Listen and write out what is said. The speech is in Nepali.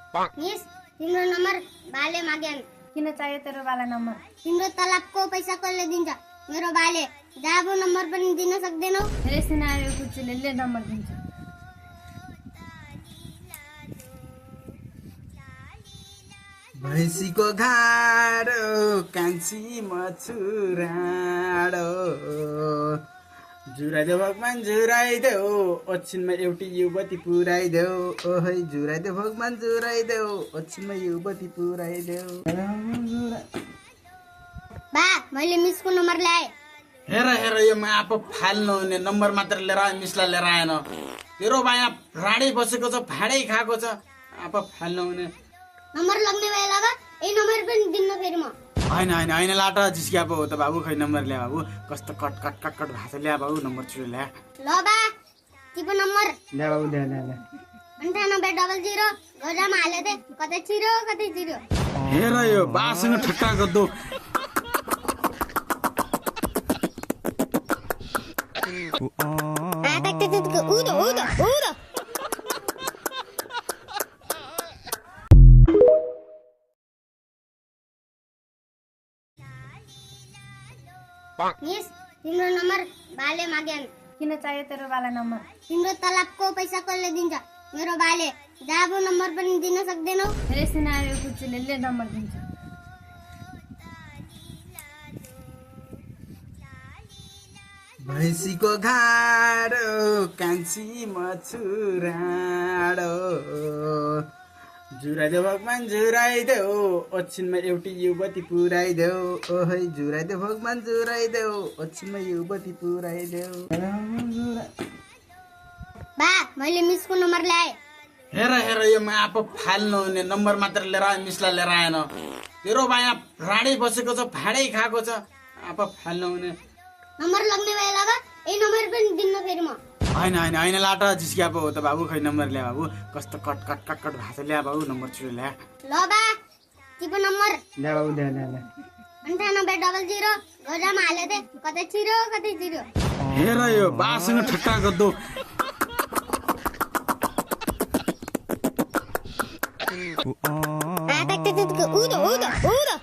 मिस तिम्रो नम्बर बाले माग्यान्। किन चाहियो तेरो वाला नम्बर? तिम्रो तलबको पैसा कसले दिन्छ? मेरो बाले। जाबो नम्बर पनि दिन सक्दैनौ? धेरै सिनायो कुचुले ले नम्बर दिन्छ। भैँसीको घाडो कान्छी मछुराडो जुराइदेऊ भगवान जुराइदेऊ ओछिनमा एउटी युवती पुऱ्याइदेऊ ओहै जुराइदेऊ भगवान जुराइदेऊ ओछिनमा युवती पुऱ्याइदेऊ। बा मैले मिसको नम्बर ल्याए। हेर हेर यो म आफू फाल्नु हुने नम्बर मात्र लिएर आयो, मिसलाई लिएर आएन। तेरो बाया राडै बसेको छ, फाडै खाएको छ, आफू फाल्नु हुने। नम्बर लग्ने भए लगा यही नम्बर पनि दिन्न फेरि म। होइन होइन होइन लाटा जिस्किया पो हो त बाबु। खै नम्बर ल्या बाबु, कस्तो कट कट कट कट भाषा ल्या बाबु, नम्बर छिटो ल्या। ल बा तिम्रो नम्बर ल्या बाबु ल्या ल्या ल्या। 9800 गजामा हाले दे, कतै छिरो कतै छिरो। हेर यो बासँग ठट्टा गर्दो। उदो उदो उदो मिस तिम्रो नम्बर बाले माग्यान्। किन चाहियो तेरो वाला नम्बर? तिम्रो तलबको पैसा कसले दिन्छ? मेरो बाले। जाबो नम्बर पनि दिन सक्दैनौ? धेरै सिनायो कुचुले ले नम्बर दिन्छ। भैँसीको घाडो कान्छी मछुराडो जुराइदेऊ भगवान जुराइदेऊ ओछिनमा एउटी युवती पुऱ्याइदेऊ ओहै जुराइदेऊ भगवान जुराइदेऊ ओछिनमा युवती पुऱ्याइदेऊ। बा मैले मिसको नम्बर ल्याए। हेर हेर यो म आफू फाल्नु हुने नम्बर मात्र लिएर आयो, मिसलाई लिएर आएन। तेरो बाया राडै बसेको छ, फाडै खाएको छ, आफू फाल्नु हुने। नम्बर लग्ने भए लगा यही नम्बर पनि दिन्न फेरि म। होइन होइन होइन लाटा जिस्किया पो हो त बाबु। खै नम्बर ल्या बाबु, कस्तो कट कट कट कट भाषा ल्या बाबु, नम्बर छिटो ल्या। ल बा तिम्रो नम्बर ल्या बाबु ल्या ल्या ल्या। 9800 गजामा हाले दे, कतै छिरो कतै छिरो। हेर यो बासँग ठट्टा गर्दो। उदो उदो उदो